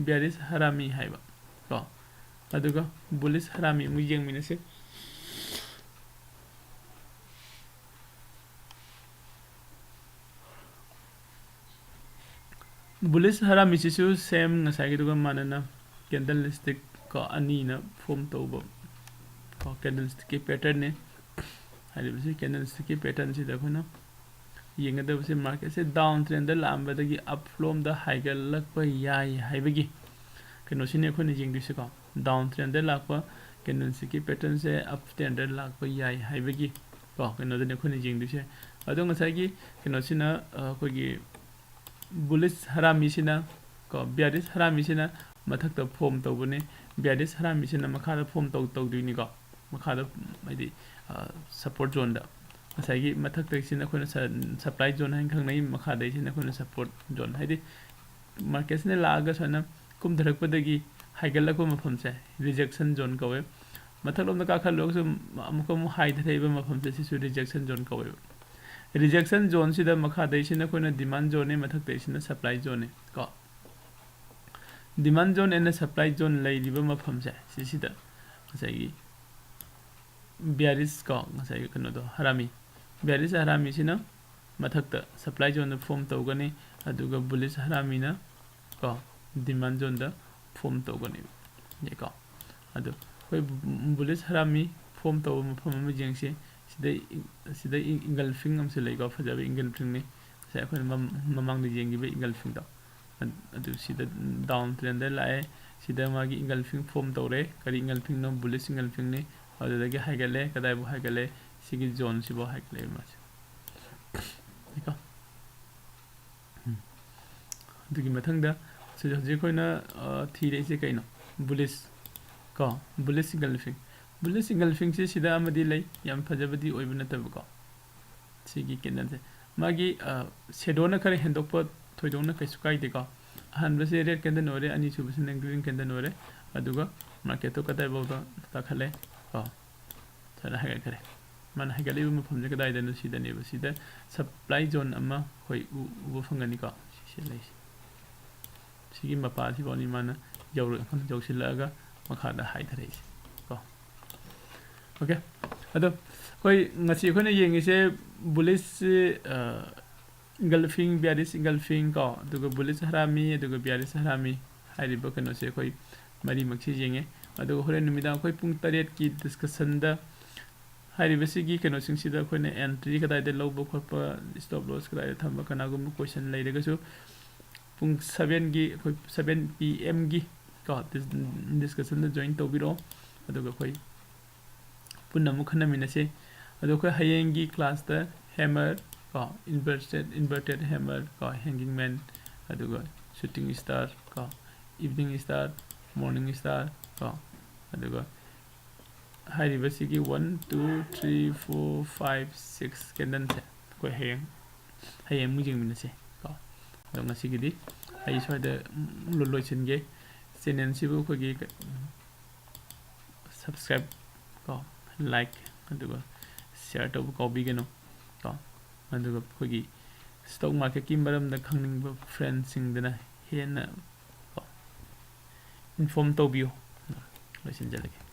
ꯕꯤꯌꯥꯔꯤꯁ ꯍꯔꯥꯃꯤ ꯍꯥꯏꯕ ꯀꯣ꯫ ꯑꯗꯨꯒ bullish ꯍꯔꯥꯃꯤ ꯑꯃꯨꯛ ꯌꯦꯡꯃꯤꯟꯅꯁꯤ꯫ Bullish ꯍꯔꯥꯃꯤꯁꯤꯁꯨ same ꯉꯁꯥꯏꯒꯤꯗꯨꯒ ꯃꯥꯟꯅꯅ candlestick ꯀꯣ ꯑꯅꯤꯅ form ꯇꯧꯕ ꯀꯣ candlestickꯀꯤ patternꯅꯤ꯫ ꯍꯥꯏꯔꯤꯕꯁꯤ candlestickꯀꯤ patternꯁꯤꯗ ꯑꯩꯈꯣꯏꯅ ꯌꯦꯡꯒꯗꯕꯁꯦ marketꯁꯦ down trendꯗ ꯂꯥꯛꯑꯝꯕꯗꯒꯤ up ꯂꯣꯝꯗ ꯍꯥꯏꯒꯠꯂꯛꯄ ꯌꯥꯏ ꯍꯥꯏꯕꯒꯤ ꯀꯩꯅꯣꯁꯤꯅꯤ ꯑꯩꯈꯣꯏꯅ ꯌꯦꯡꯗꯣꯏꯁꯦꯀꯣ꯫ Down trendꯗ ꯂꯥꯛꯄ candlestickꯀꯤ patternꯁꯦ up trendꯗ ꯂꯥꯛꯄ ꯌꯥꯏ ꯍꯥꯏꯕꯒꯤ ꯀꯣ ꯀꯩꯅꯣꯗꯅꯤ ꯑꯩꯈꯣꯏꯅ ꯌꯦꯡꯗꯣꯏꯁꯦ꯫ ꯑꯗꯣ ꯉꯁꯥꯏꯒꯤ ꯀꯩꯅꯣꯁꯤꯅ ꯑ, ꯑꯩꯈꯣꯏꯒꯤ bullish ꯍꯔꯥꯃꯤꯁꯤꯅ ꯀꯣ bearish ꯍꯔꯥꯃꯤꯁꯤꯅ ꯃꯊꯛꯇ form ꯇꯧꯕꯅꯤ꯫ Bearish ꯍꯔꯥꯃꯤꯁꯤꯅ ꯃꯈꯥꯗ form ꯇꯧ ꯇꯧꯗꯣꯏꯅꯤꯀꯣ꯫ ꯃꯈꯥꯗ ꯍꯥꯏꯗꯤ support zoneꯗ ꯉꯁꯥꯏꯒꯤ ꯃꯊꯛꯇꯒꯤꯁꯤꯅ ꯑꯩꯈꯣꯏꯅ supply zone ꯍꯥꯏꯅ ꯈꯪꯅꯩ꯫ ꯃꯈꯥꯗꯩꯁꯤꯅ ꯑꯩꯈꯣꯏꯅ support zone ꯍꯥꯏꯗꯤ marketꯁꯤꯅ ꯂꯥꯛꯑꯒ ꯁꯨꯃꯥꯏꯅ ꯀꯨꯝꯊꯔꯛꯄꯗꯒꯤ ꯍꯥꯏꯒꯠꯂꯛꯄ ꯃꯐꯝꯁꯦ rejection zone ꯀꯧꯋꯦ꯫ ꯃꯊꯛꯂꯣꯝꯗ ꯀꯥꯈꯠꯂꯨꯔꯒꯁꯨ ꯑꯃꯨꯛꯀ ꯑꯃꯨꯛ ꯍꯥꯏꯊꯔꯛꯏꯕ ꯃꯐꯝꯁꯦ ꯁꯤꯁꯨ rejection zone ꯀꯧꯋꯦꯕ꯫ Rejection zoneꯁꯤꯗ ꯃꯈꯥꯗꯩꯁꯤꯅ ꯑꯩꯈꯣꯏꯅ demand zoneꯅꯤ, ꯃꯊꯛꯇꯩꯁꯤꯅ supply zoneꯅꯤ ꯀꯣ꯫ Demand zone and supply zone ꯂꯩꯔꯤꯕ ꯃꯐꯝꯁꯦ ꯁꯤꯁꯤꯗ ꯉꯁꯥꯏꯒꯤ bearish ꯀꯣ ꯉꯁꯥꯏꯒꯤ ꯀꯩꯅꯣꯗꯣ ꯍꯔꯥꯃꯤ bearish ꯍꯔꯥꯃꯤꯁꯤꯅ ꯃꯊꯛꯇ supply zoneꯗ form ꯇꯧꯒꯅꯤ, ꯑꯗꯨꯒ bullish ꯍꯔꯥꯃꯤꯅ ꯀꯣ demand zoneꯗ form ꯇꯧꯒꯅꯦꯕ꯫ ꯌꯥꯏꯀꯣ? ꯑꯗꯣ ꯑꯩꯈꯣꯏ bullish ꯍꯔꯥꯃꯤ form ꯇꯧꯕ ꯃꯐꯝ ꯑꯃ ꯌꯦꯡꯁꯤ꯫ ꯁꯤꯗ ꯁꯤꯗ engulfing ꯑꯃꯁꯨ ꯂꯩꯀꯣ, ꯐꯖꯕ engulfingꯅꯤ꯫ ꯉꯁꯥꯏ ꯑꯩꯈꯣꯏꯅ ꯃꯃꯥꯡꯗ ꯌꯦꯡꯈꯤꯕ engulfingꯗꯣ꯫ ꯑꯗꯨ ꯁꯤꯗ down trendꯗ ꯂꯥꯛꯑꯦ꯫ ꯁꯤꯗ ꯃꯥꯒꯤ engulfing form ꯇꯧꯔꯦ꯫ ꯀꯔꯤ engulfingꯅꯣ? Bullish engulfingꯅꯤ꯫ ꯑꯗꯨꯗꯒꯤ ꯍꯥꯏꯒꯠꯂꯦ꯫ ꯀꯗꯥꯏꯕꯨ ꯍꯥꯏꯒꯠꯂꯦ? ꯁꯤꯒꯤ zoneꯁꯤꯐꯥꯎ ꯍꯥꯏꯒꯠꯂꯦꯕ ꯃꯥꯁꯦ꯫ ꯀꯣ? ꯎꯝ꯫ ꯑꯗꯨꯒꯤ ꯃꯊꯪꯗ ꯁꯤꯗ ꯍꯧꯖꯤꯛ ꯑꯩꯈꯣꯏꯅ, ꯑ, ꯊꯤꯔꯛꯏꯁꯦ ꯀꯩꯅꯣ? Bullish ꯀꯣ, bullish engulfing꯫ Bullish engulfingꯁꯦ ꯁꯤꯗ ꯑꯃꯗꯤ ꯂꯩ, ꯌꯥꯝ ꯐꯖꯕꯗꯤ ꯑꯣꯏꯕ ꯅꯠꯇꯕꯀꯣ꯫ ꯁꯤꯒꯤ candleꯁꯦ ꯃꯥꯒꯤ, ꯑ, shadowꯅ ꯈꯔ ꯍꯦꯟꯗꯣꯛꯄ ꯊꯣꯏꯗꯣꯛꯅ ꯀꯩꯁꯨ ꯀꯥꯏꯗꯦꯀꯣ꯫ ꯑꯍꯥꯟꯕꯁꯦ red candle ꯑꯣꯏꯔꯦ, ꯑꯅꯤꯁꯨꯕꯁꯤꯅ green candle ꯑꯣꯏꯔꯦ, ꯑꯗꯨꯒ marketꯇꯣ ꯀꯗꯥꯏꯐꯥꯎꯗ ꯀꯥꯈꯠꯂꯦ ꯀꯣ? ꯁꯨꯃꯥꯏꯅ ꯍꯥꯏꯒꯠꯈ꯭ꯔꯦ꯫ ꯃꯥꯅ ꯍꯥꯏꯒꯠꯂꯤꯕ ꯃꯐꯝꯁꯦ ꯀꯗꯥꯏꯗꯅꯣ? ꯁꯤꯗꯅꯦꯕ꯫ ꯁꯤꯗ supply zone ꯑꯃ ꯑꯩꯈꯣꯏ ꯎ-, ꯎꯕ ꯐꯪꯒꯅꯤꯀꯣ꯫ ꯁꯤꯁꯦ ꯂꯩꯁꯦ꯫ ꯁꯤꯒꯤ ꯃꯄꯥꯁꯤꯐꯥꯎꯅꯤ ꯃꯥꯅ ꯌꯧꯔ-, ꯌꯧꯁꯤꯜꯂꯛꯑꯒ ꯃꯈꯥꯗ ꯍꯥꯏꯊꯔꯛꯏꯁꯦ ꯀꯣ꯫ ꯑꯣꯀꯦ, ꯑꯗꯣ ꯑꯩꯈꯣꯏ ꯉꯁꯤ ꯑꯩꯈꯣꯏꯅ ꯌꯦꯡꯉꯤꯁꯦ bullish engulfing, bearish engulfing ꯀꯣ, ꯑꯗꯨꯒ bullish ꯍꯔꯥꯃꯤ, ꯑꯗꯨꯒ bearish ꯍꯔꯥꯃꯤ ꯍꯥꯏꯔꯤꯕ ꯀꯩꯅꯣꯁꯦ ꯑꯩꯈꯣꯏ ꯃꯔꯤꯃꯛꯁꯤ ꯌꯦꯡꯉꯦ꯫ ꯑꯗꯨꯒ ꯍꯣꯔꯦꯟ ꯅꯨꯃꯤꯗꯥꯡ ꯑꯩꯈꯣꯏ ꯄꯨꯡ ꯇꯔꯦꯠꯀꯤ discussionꯗ ꯍꯥꯏꯔꯤꯕꯁꯤꯒꯤ ꯀꯩꯅꯣꯁꯤꯡꯁꯤꯗ ꯑꯩꯈꯣꯏꯅ entry ꯀꯗꯥꯏꯗ ꯂꯧꯕ ꯈꯣꯠꯄ, stop loss ꯀꯗꯥꯏꯗ ꯊꯝꯕ, ꯀꯅꯥꯒꯨꯝꯕ question ꯂꯩꯔꯒꯁꯨ ꯄꯨꯡ sevenꯒꯤ, ꯑꯩꯈꯣꯏ seven P Mꯒꯤ ꯀꯣ, dis-, discussionꯗ join ꯇꯧꯕꯤꯔꯛꯑꯣ꯫ ꯑꯗꯨꯒ ꯑꯩꯈꯣꯏ ꯄꯨꯟꯅ ꯑꯃꯨꯛ ꯈꯟꯅꯃꯤꯟꯅꯁꯤ꯫ ꯑꯗꯣ ꯑꯩꯈꯣꯏ ꯍꯌꯦꯡꯒꯤ classꯇ hammer ꯀꯣ, inverted, inverted hammer ꯀꯣ, hanging man, ꯑꯗꯨꯒ shooting star ꯀꯣ, evening star, morning star ꯀꯣ, ꯑꯗꯨꯒ ꯍꯥꯏꯔꯤꯕꯁꯤꯒꯤ one, two, three, four, five, six candleꯁꯦ ꯑꯩꯈꯣꯏ ꯍꯌꯦꯡ, ꯍꯌꯦꯡ ꯑꯃꯨꯛ ꯌꯦꯡꯃꯤꯟꯅꯁꯦ ꯀꯣ꯫ ꯑꯗꯣ ꯉꯁꯤꯒꯤꯗꯤ ꯑꯩ ꯁ꯭ꯋꯥꯏꯗ ꯂꯣ-, ꯂꯣꯏꯁꯤꯟꯒꯦ꯫ Channelꯁꯤꯕꯨ ꯑꯩꯈꯣꯏꯒꯤ subscribe ꯀꯣ, like, ꯑꯗꯨꯒ share ꯇꯧꯕ ꯀꯥꯎꯕꯤꯒꯅꯨ ꯀꯣ꯫ ꯑꯗꯨꯒ ꯑꯩꯈꯣꯏꯒꯤ stock marketꯀꯤ ꯃꯔꯝꯗ ꯈꯪꯅꯤꯡꯕ friendꯁꯤꯡꯗꯅ ꯍꯦꯟꯅ ꯀꯣ, inform ꯇꯧꯕꯤꯌꯨ꯫ ꯂꯣꯏꯁꯤꯟꯖꯔꯒꯦ꯫